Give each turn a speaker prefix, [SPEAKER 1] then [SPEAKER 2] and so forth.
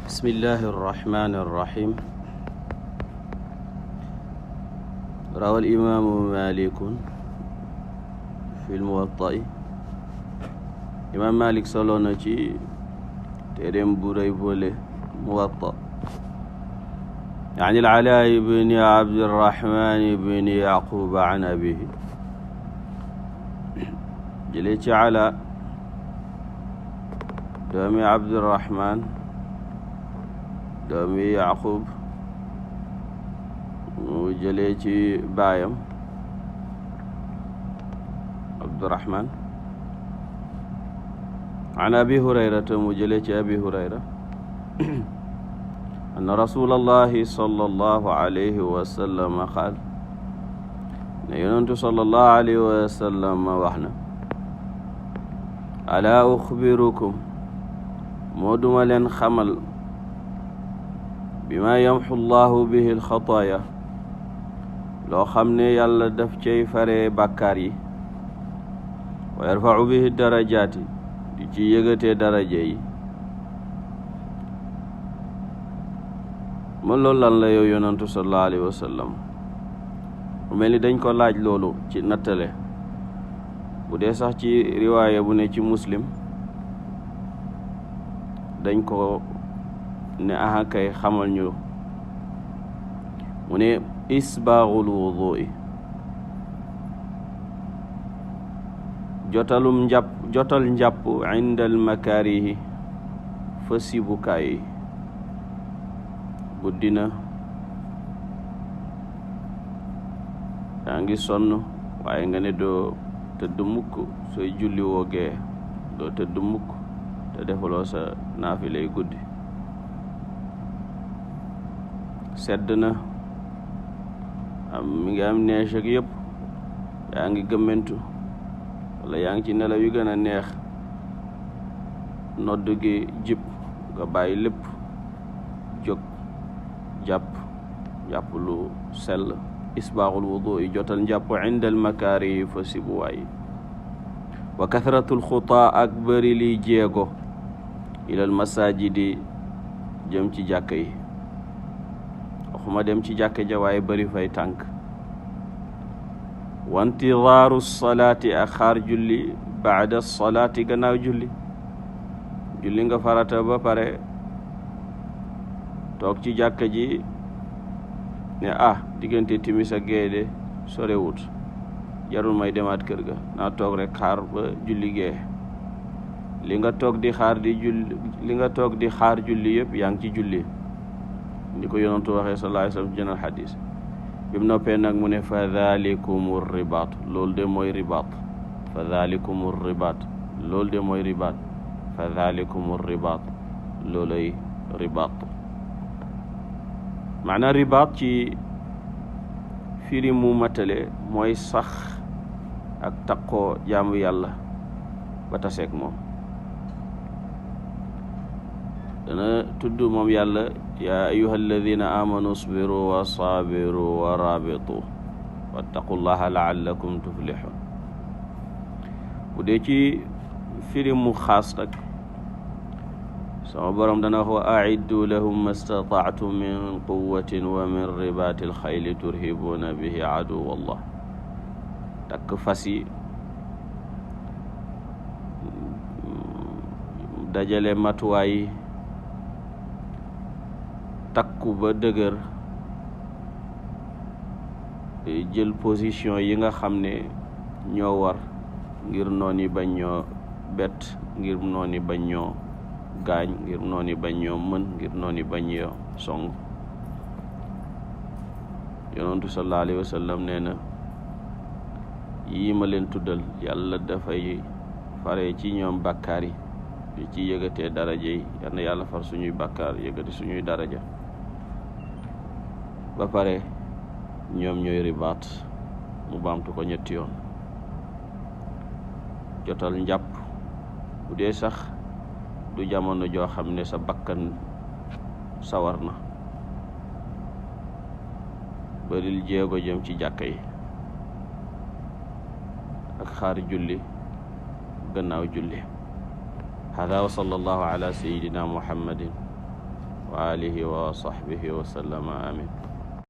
[SPEAKER 1] bismillahi irrahmani irrahim rawa alimaamu malikun fi lmuwatta'i imaam Malik solo na ci téereem bu rëy boole Muwatta an al-Alaa ibni Abdirrahmaan ibni Yaquub an abiihi jëlee ci Alaa doomi Abdirrahmaan doomi Yaquub mu jëlee ci baayam Abdirrahmaan an abi hurayrata mu jëlee ci abi hurayra anna rasulallahi sallallahu alayhi wa sallam qaal ne yonentu sallallahu alayhi wa sallam wax na alaa uxbirukum moo duma leen xamal bima yamxu llahu bihi alxataaya loo xam ne yàlla daf cay fare bàkkaar yi wa yarfacu bihi darajaati di ci yëgatee daraja yi man loolu lan la yow yonantu sallallahu alayhi wa sallam mu mel ni dañ ko laaj loolu ci nattale bu dee sax ci riwaaya bu ne ci muslim dañ ko ne aha kay xamal ñu mu ne isbaaxul wudu'i jotal njàpp indal makaarihi fa sibukaay yi guddi na yaa ngi sonn waaye nga ne doo tëdd mukk sooy julli woogee doo tëdd mukk te defaloo sa naafilay guddi sedd na mi ngi am neex ak yëpp yaa ngi gëmmentu wala yaa ngi ci nelaw yu gën a neex nodd gi jib nga bàyyi lépp jóg jàpp lu sell isbaaxul wudu yi jotal njàpp indal makaari yi fa sibuwaay wa kathratul xutaa ak bëri liy jéego ilal masajidi jëm ci jàkka yi waxuma dem ci jàkka ja waaye bëri fay tànk wa intidaaru salaati ak xaar julli baada salaati gannaaw julli nga farata ba pare toog ci jàkka ji ne diggante timis ak gee de sorewut jarul may demaat kër ga naa toog rek xaar ba julli gee li nga toog di xaar julli yëpp yaa ngi ci julli ni ko yonantu waxee sallallahu alayhi wa sallam jënal xadis bi mu noppee nag mu ne fa dhalikum ribaat loolu de mooy ribaat fa dhalikum ribaat loolu de mooy ribaat fa dhalikum ribaat loolay ribaat maanaam ribaat ci firi mu matale mooy sax ak taqoo jaamu yàlla ba taseeg moom dana tudd moom yàlla yaa ayyuha alladina amanu isbiru wa sabiru wa rabitu wattaqullaha laallakum tuflihun bu dee ci firi mu xaas nag sama borom dana wax wa aiddu lahum mastataatum min quwatin wa min ribatil xayli turhibuuna bihi aduwallah takk fas yi dajale matuwaay takku ba dëgër jël position yi nga xam ne ñoo war ngir nooni bañ ñoo bett ngir nooni bañ ñoo gaañ ngir nooni bañ ñoo mën ngir nooni bañ ñoo song yonentu sallallahu alayhi wa sallam nee na yii ma leen tuddal yàlla dafay fare ci ñoom bàkkaar yi di ci yëgatee daraja yi yal na yàlla far suñuy bàkkaar yëgati suñuy daraja ba pare ñoom ñooy ribaat mu baamtu ko ñetti yoon jotal njàpp bu dee sax du jamono joo xam ne sa bakkan sawar na baril jéego jëm ci jàkka yi ak xaar julli gannaaw julli hada wa sallallahu ala sayidina muhammadin wa alihi wa sahbihi wa sallama amin.